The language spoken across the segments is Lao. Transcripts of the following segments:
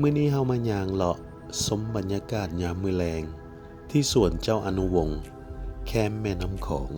ມື້ນີ້ເຮົາມາຍ່າງເລາະຊົມບັນຍາກາດຍາມມື້ແລງ ທີ່ສວນເຈົ້າອະນຸວົງ ແຄມແມ່ນ້ຳຂອງ.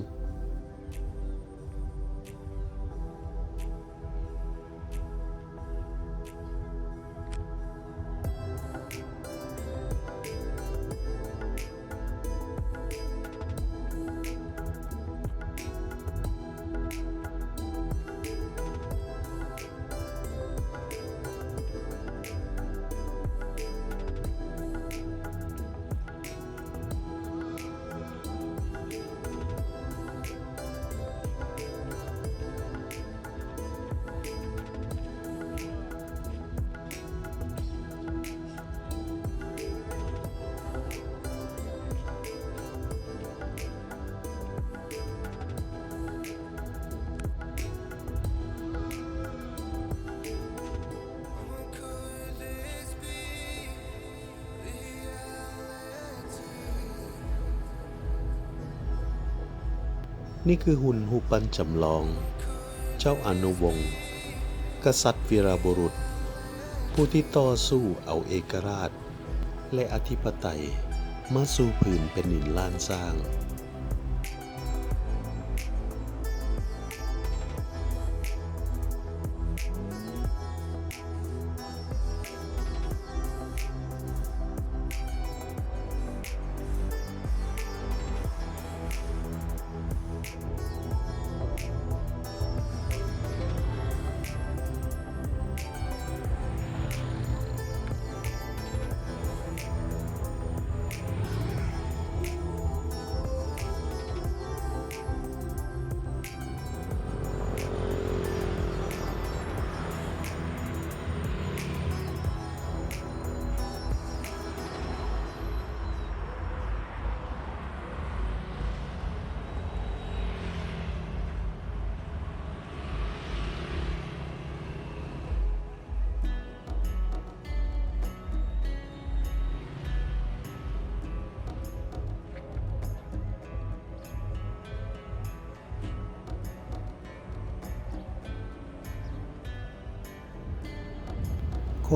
ນີ້ຄືຫຸ່ນຮູບປັ້ນຈຳລອງ ເຈົ້າອະນຸວົງ ກະສັດວີລະບຸລຸດ ຜູ້ທີ່ຕໍ່ສູ້ເອົາເອກະລາດ ແລະ ອະທິປະໄຕມາສູ່ພື້ນແຜ່ນດິນລ້ານຊ້າງ.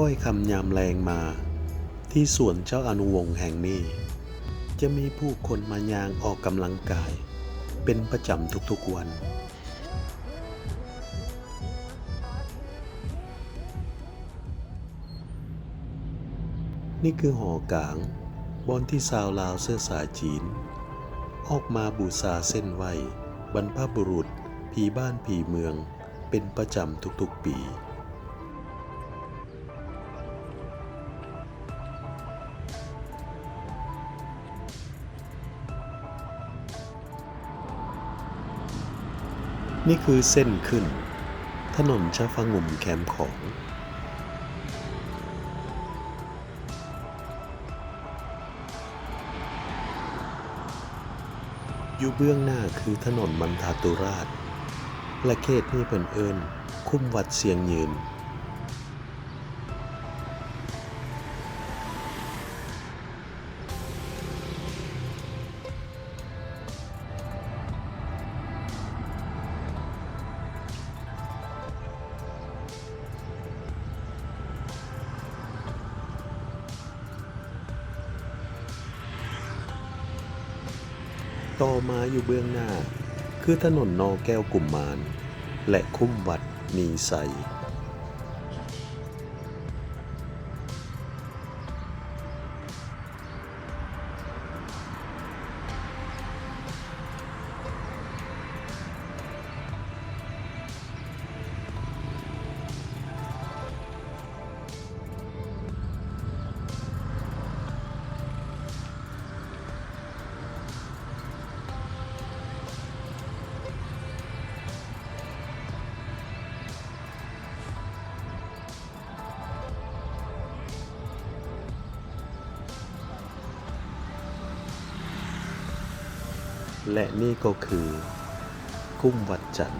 ຄ້ອຍຄ່ຳຍາມແລງມາ ທີ່ສວນເຈົ້າອະນຸວົງແຫ່ງນີ້ ຈະມີຜູ້ຄົນມາຍ່າງອອກກຳລັງກາຍເປັນປະຈຳທຸກໆວັນ. ນີ້ຄືຫໍກາງ ບ່ອນທີ່ຊາວລາວເຊື້ອສາຍຈີນ ອອກມາບູຊາເສັ້ນໄຫວ້ບັນພະບຸລຸດ ຜີບ້ານຜີເມືອງ ເປັນປະຈຳທຸກໆປີ. ນີ້ຄືເສັ້ນຂຶ້ນຖະໜົນຊະຟະງຸມແຄມຂອງ. ຢູ່ເບື້ອງໜ້າຄືຖະໜົນມັນທາຕຸລາດ ແລະ ເຂດນີ້ເພິ່ນເອີ້ນຄຸ້ມວັດຊຽງຍືນ. ຕໍ່ມາຢູ່ເບື້ອງໜ້າ ຄືຖະໜົນໜໍ່ແກ້ວກຸມມານ ແລະ ຄຸ້ມວັດມີໄຊ. ແລະ ນີ້ກໍຄືຄຸ້ມວັດຈັນ. ແ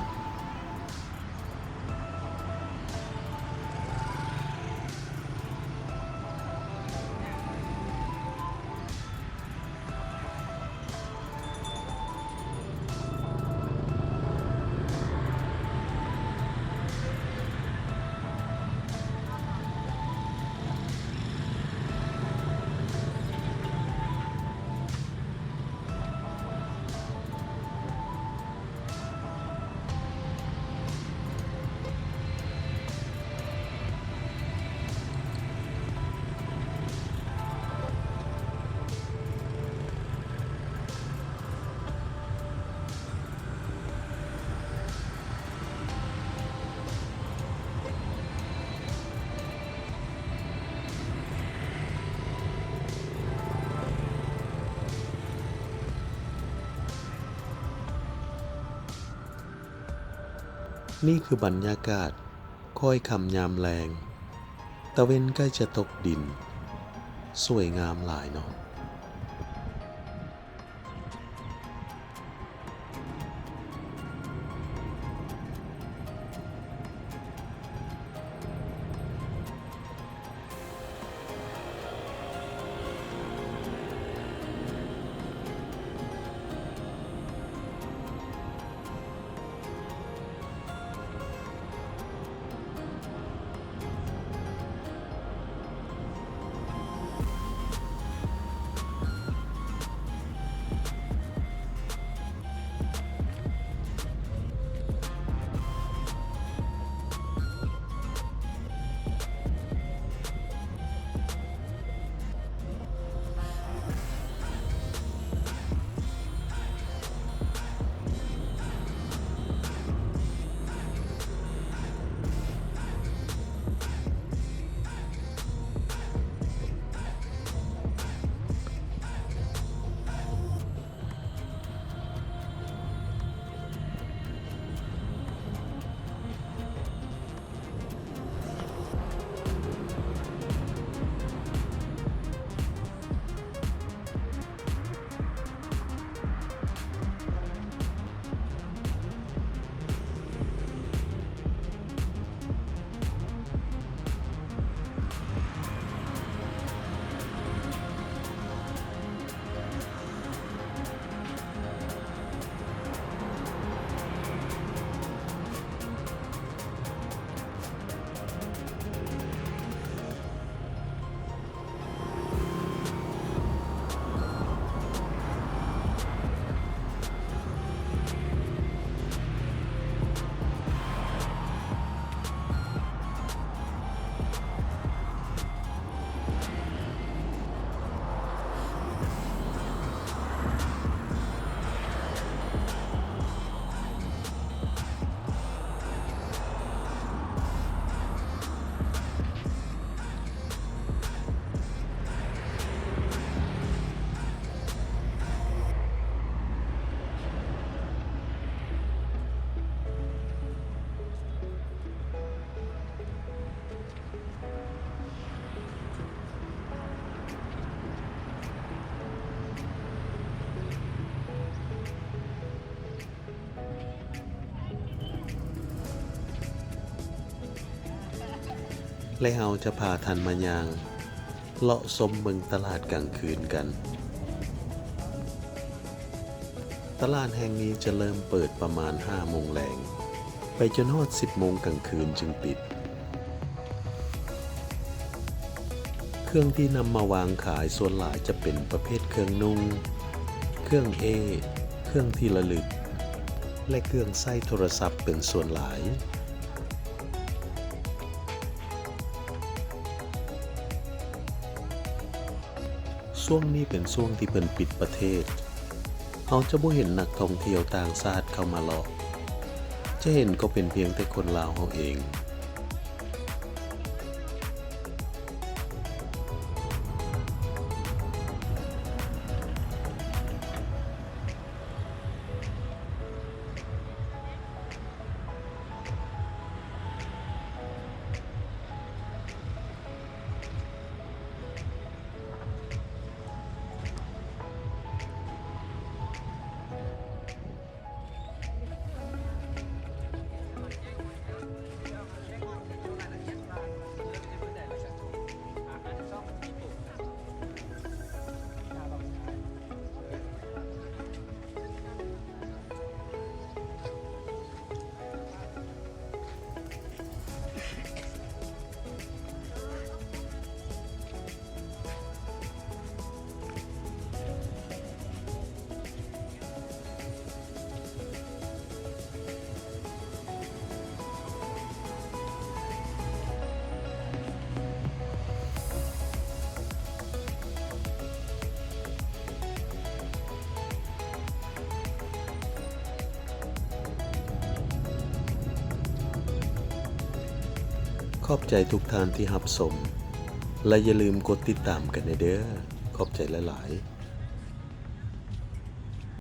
ນີ້ຄືບັນຍາກາດຄ້ອຍຄ່ຳຍາມແລງ, ຕາເວັນໃກ້ຈະຕົກດິນ, ສວຍງາມຫຼາຍເນາະ. ແລະ ເຮົາຈະພາທ່ານມາຍ່າງເລາະຊົມເບິ່ງຕະຫຼາດກາງຄືນກັນ. ຕະຫຼາດແຫ່ງນີ້ຈະເລີ່ມເປີດປະມານຫ້າໂມງແລງ ໄປຈົນຮອດສິບໂມງກາງຄືນຈຶ່ງປິດ. ເຄື່ອງທີ່ນຳມາວາງຂາຍສ່ວນຫຼາຍຈະເປັນປະເພດເຄື່ອງນຸ່ງ, ເຄື່ອງເອ້, ເຄື່ອງທີ່ລະລຶກ ແລະ ເຄື່ອງໃຊ້ໂທລະສັບເປັນສ່ວນຫຼາຍ. ຊ່ວງນີ້ເປັນຊ່ວງທີ່ເພິ່ນປິດປະເທດ, ເຮົາຈະບໍ່ເຫັນນັກທ່ອງທ່ຽວຕ່າງຊາດເຂົ້າມາເລາະ, ຈະເຫັນກໍເປັນພຽງແຕ່ຄົນລາວເຮົາເອງ. ຂອບໃຈທຸກທ່ານທີ່ຮັບຊົມ ແລະ ຢ່າລືມກົດຕິດຕາມກັນແດ່ເດີ້. ຂອບໃຈຫຼາຍໆ.